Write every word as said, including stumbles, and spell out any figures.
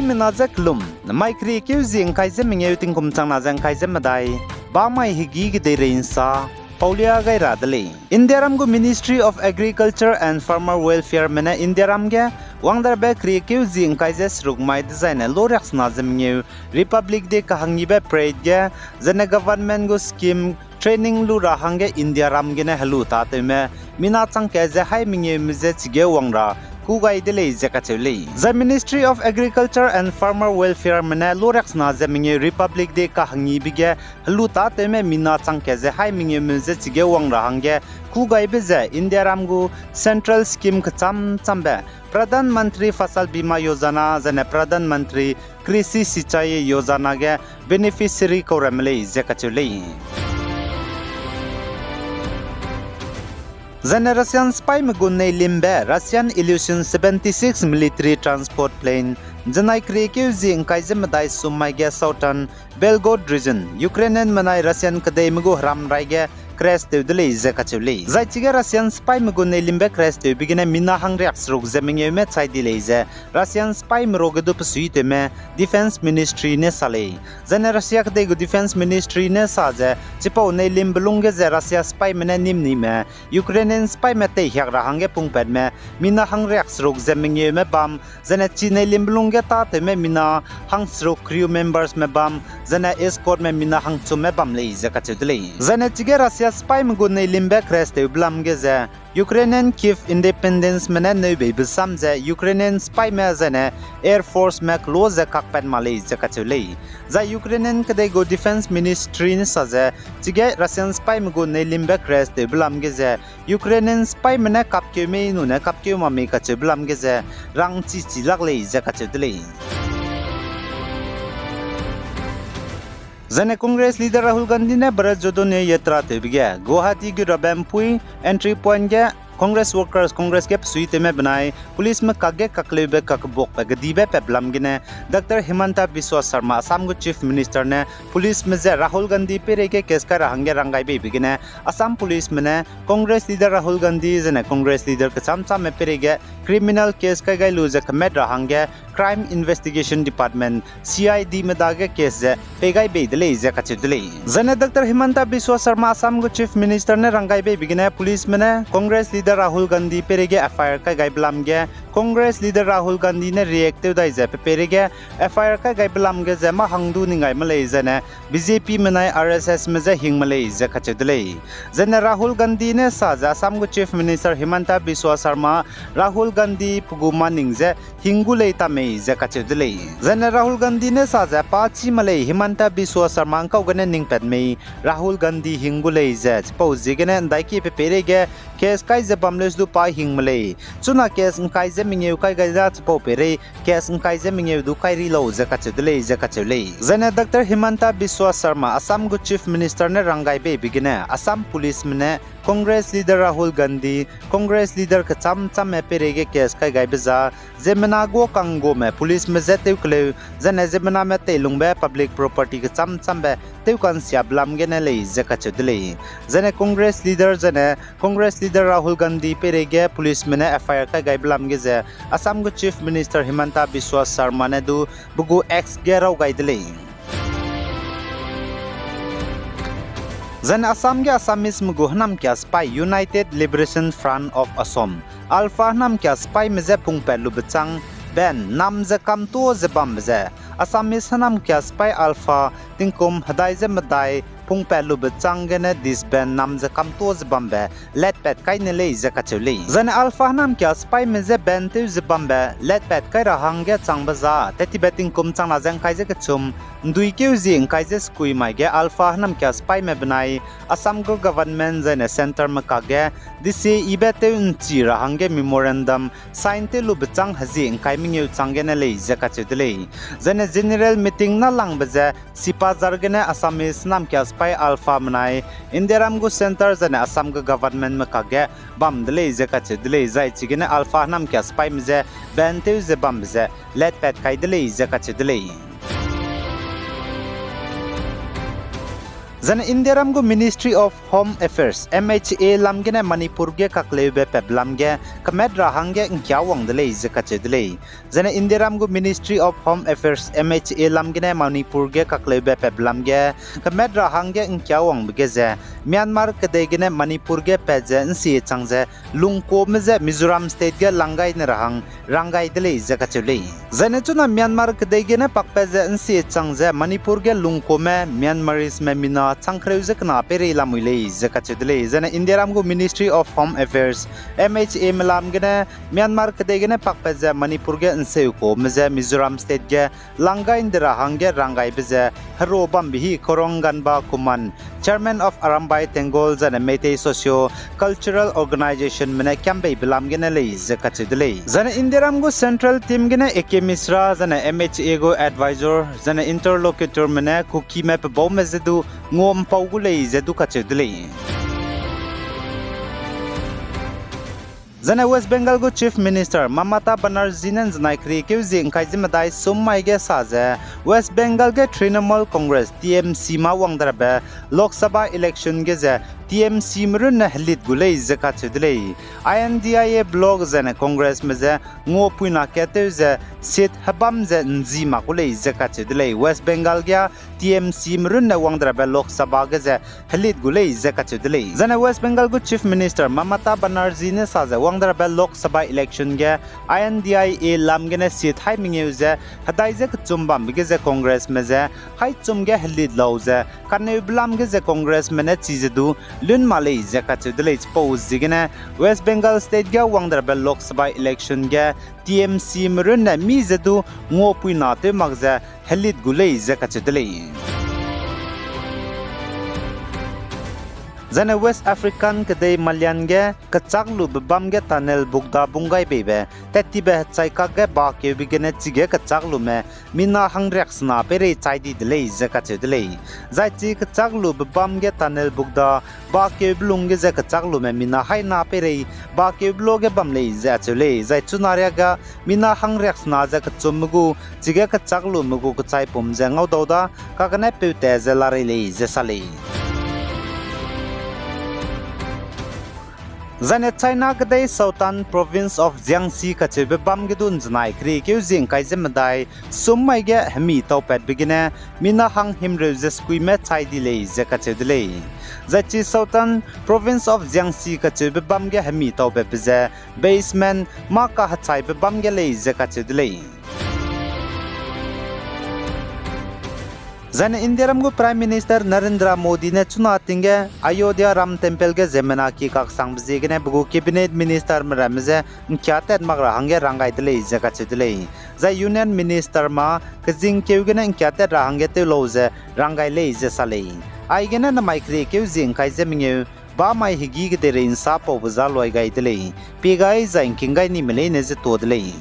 Mina ze kelum, mai keriekeu zie ngkai ze mengeu tingkum changna ze ngkai ze medai, bamai hegî kedeirei nsa paulia gai ra de lei. Indiaram gu Ministry of Agriculture and Farmer Welfareme ne Indiaram ge wangdarbe keriekeu zie ngkai ze seruk mai dezaine loriaksena ze mengeu Republic Day kahangyibe parade ge, zene government gu scheme training lu ra hangge Indiaram gene helu tâtewme mina changkat ze haî mengeume je chige wang ra kû gai de lei ze kacheu lei. Zai Ministry of Agriculture and Farmer Welfareme ne loriaksena ze mengeu Republic Day kahangyibe ge helu tâtewme mina changkat ze haî mengeume je chige wang ra hangge kû gaibe ze Indiaram gu central scheme kechâm châmbe Pradhan Mantri Fasal Bima Yojana zene Pradhan Mantri Krishi Sinchai Yojana ge beneficiary kau ramme lei ze kacheu lei. Zene Russian sipaîme gu neilimbe Russian Ilyushin seventy-six military transport plane zenai keriekeu zie ngkai ze medai sum mai ge Southern Belgorod region, Ukrainianme nai Russian kedeime gu heram rai ge crash tew de lei ze kacheu lei. Zai chige Russian sipaîme gu neilimbe crash tewbe gene mina hangriakseruk ze mengeume chai di lei ze Russian sipaîme ruage du pesuitewme Defence Ministry ne sa lei. Zene Russia kedei gu Defence Ministry ne sa ze chipau neilimbe lungge ze Russia sipaîme ne nîm nime Ukrainian sipaîme teihiak ra hangge pungpatme mina hangriakseruk ze mengeume bam, zene chi neilimbe lungge tâtewme mina hangseruk crew membersme bam, zene escortme mina hangchumme bam lei ze kacheu de lei. Zene chige Russia sipaîme gu neilimbe crash tewbe lam ge ze Ukrainian Kyiv Independenceme ne neubeibe sam ze Ukrainian sipaîme zene Air Forceme kelo ze kakpat ma lei ze kacheu lei. Zai Ukrainian kedei gu Defence Ministry ne sa ze chige Russian sipaîme gu neilimbe crash tewbe lam ge ze Ukrainian sipaîme ne kapkeu mei nune kapkeu ma mei kacheube lam ge ze rangchichi lak lei ze kacheu de lei. Zene Congress leader Rahul Gandhi ne Bharat Jodo Nyay Yatra tewbe ge Guwahati gu Rabenpui entry point ge Congress workers, Congress ge pesuitewme benai policeme kakge kakleube kakbuakbe kedibe patbe lam gene Doctor Himanta Biswa Sarma, Assam gu Chief Minister ne policeme je Rahul Gandhi peireige case kai ra hangge ranggaibeibe gene Assam policeme ne Congress leader Rahul Gandhi zene Congress leader kechâm châmme peireige criminal case kai gai lu ze kemat ra hangge Crime Investigation Department, C I Dme dage case ze pei gai bei de lei ze kacheu de lei. Zene Doctor Himanta Biswa Sarma, Assam gu Chief Minister ne ranggaibeibe gene policeme ne Congress leader Rahul Gandhi peireige F I R kai gaibe lam ge Congress leader Rahul Gandhi ne react tew dai ze pe peireige F I R kai gaibe lam ge ze mâ hang du ning gai me lei zene B J Pme nai R S Sme je hing me lei ze kacheu de lei. Zene Rahul Gandhi ne sa ze Assam gu Chief Minister Himanta Biswa Sarma, Rahul Gandhi pe gu maning ze hing gu lei ta mei ze kacheu de lei. Zene Rahul Gandhi ne sa ze pa chî me lei Himanta Biswa Sarma ngkau gene ning pat mei Rahul Gandhi hing gu lei ze chipau ziegene ndaiki pe peireige case kai ze bam leu se du pa hing me lei. Chuna case ngkai ze mengeu kai gai da chipau peirei case ngkai ze mengeu du kai ri lau ze kacheu de lei ze kacheu lei. Zene Doctor Himanta Biswa Sarma, Assam gu Chief Minister ne ranggaibeibe gene Assam policeme ne Congress leader Rahul Gandhi, Congress leader kechâm châmme peireige case kai gaibe za, ziemmena guâ kangguame policeme je tewkeleu, zene ziemmename teilungbe public property kechâm châmbe tewkansiabe lam gene lei ze kacheu de lei. Zene Congress leader zene Congress leader Rahul Gandhi peireige policeme ne F I R kai gaibe lam ge ze Assam gu Chief Minister Himanta Biswa Sarma ne du pe gu X ge raw gai de lei. Zene Assam ge Assameseme gu hênamkia sipai United Liberation Front of Assam, ULFA hênamkia sipaime je pungpat lube châng ban nam ze kamtuâ ze bambe ze, Assamese hênamkia sipai ULFA tingkum hedai ze medai pungpat lube châng gene disband nam ze kamtuâ ze bambe latpat kai ne lei ze kacheu lei. Zene ULFA hênamkia sipaime je ban tew ze bambe latpat kai ra hangge changbe za, tettibe tingkum changna ze ngkai ze kechum, nduikeu zie ngkai ze sekui mai ge ULFA hênamkia sipaime benai Assam gu government zaine centreme kakge desiebe tew nchi ra hangge memorandum sign tew lube châng hezie ngkai mengeu chang gene lei ze kacheu de lei. Zene general meeting nâlangbe ze Sipazar gene Assamese hênamkia sipai ULFA menai Indiaram gu centre zaine Assam gu governmentme kakge bam de lei ze kacheu de lei, zai chigene ULFA hênamkia sipaime je ban tew ze bambe ze latpat kai de lei ze kacheu de lei. Zaine Indiaram gu Ministry of Home Affairs, M H A lam gene Manipur ge kakleube patbe lam ge kemat ra hangge ’ngkia wang de lei ze kacheu de lei. Zaine Indiaram gu Ministry of Home Affairs, M H A lam gene Manipur ge kakleube patbe lam ge kemat ra hangge ’ngkia wangbe ge ze Myanmar kedei gene Manipur ge pat ze ’nsie chang ze lungkuame ze Mizoram State ge lang gai ne ra hang rang gai de lei ze kacheu lei. Zaine chuna Myanmar kedei gene pakpat ze ’nsie chang ze Manipur ge lungkuame Myanmarisme mina changkereu ze kena peirei lamui lei ze kacheu de lei. Zaine Indiaram gu Ministry of Home Affairs, M H A me lam gene Myanmar kedei gene pakpat ze Manipur ge ’nseukuame ze Mizoram State ge lang gai ’nde ra hangge rang gaibe ze hero bambe hi Khorang Ganba Khuman, Chairman of Arambai Tenggol zaine Meitei Socio Cultural Organizationme ne kiambeibe lam gene lei ze kacheu de lei. Zaine Indiaram gu Central Team gene A K Mishra zaine M H A gu Advisor zaine Interlocutorme ne Kukime pebaume ze du ngua'mpau gu lei ze du kacheu de lei. Zaine West Bengal gu Chief Minister Mamata Banerjee ne ’nzenai keriekeu zie ’ngkai ze medai sum mai ge sa ze, West Bengal ge Trinamool Congress, T M C mâ wang darabe Lok Sabha election ge ze T M Cme runne helit gu lei ze kacheu de lei. I N D I A bloc zaine Congressme ze nguapuina kattew ze seat hebam ze ’nzi mak gu lei ze kacheu de lei. West Bengal ge T M Cme runne wang darabe Lok Sabha ge ze helit gu lei ze kacheu de lei. Zaine West Bengal gu Chief Minister Mamata Banerjee ne sa ze wang darabe Lok Sabha election ge I N D I A lam gene seat hai mengeu ze hedai ze kechum bambe ge ze Congressme ze haichum ge helit lau ze kaneube lam ge ze Congressme ne chize du lun mak lei ze kacheu de lei. Chipau ziegene West Bengal State ge wang darabe Lok Sabha election ge T M Cme runne mi ze du nguapuina tew mak ze helit gu lei ze kacheu de lei. Zaine West African kedei Malian ge kechâklube bâm ge tunnel bukda bung gai beibe tattibe hechai kak ge bakeube gene chige kechâklume mina hangriaksena peirei chai di de lei ze kacheu de lei. Zai chi kechâklube bâm ge tunnel bukda bakeube lung ge ze kechâklume mina haina peirei bakeube lo ge bam lei ze acheu lei. Zai chuna riâ ga mina hangriaksena ze kechumme gu chige kechâklume gu kechaipum ze ngaudau da kagene peute ze larei lei ze sa lei. Zaine China kedei Southern Province of Jiangxi kacheube bâm ge du ’nzenai keriekeu zie ’ngkai ze medai sum mai ge hemi taupatbe gene mina hanghimreu ze sekuime chai di lei ze kacheu de lei. Zai chi Southern Province of Jiangxi kacheube bâm ge hemi taupatbe ze basement mâ kahechaibe bâm ge lei ze kacheu de lei. Zaine Indiaram gu Prime Minister Narendra Modi ne chuna ting ge Ayodhya Ram Temple ge ziemmena ki kaksangbe ziegene pe gu Cabinet Ministerme ramme je ’ngkiatat mak ra hangge rang gai de lei ze kacheu de lei. Zai Union Minister ma kezingkeu gene ’ngkiatat ra hangge tew lau ze rang gai lei ze sa lei. Aigene namai keriekeu zie ’ngkai ze mengeu bamai hegî kedeirei ’nsa paube za luai gai de lei. Pie gai zai ’ngking gai nime leine ze tuâ de lei.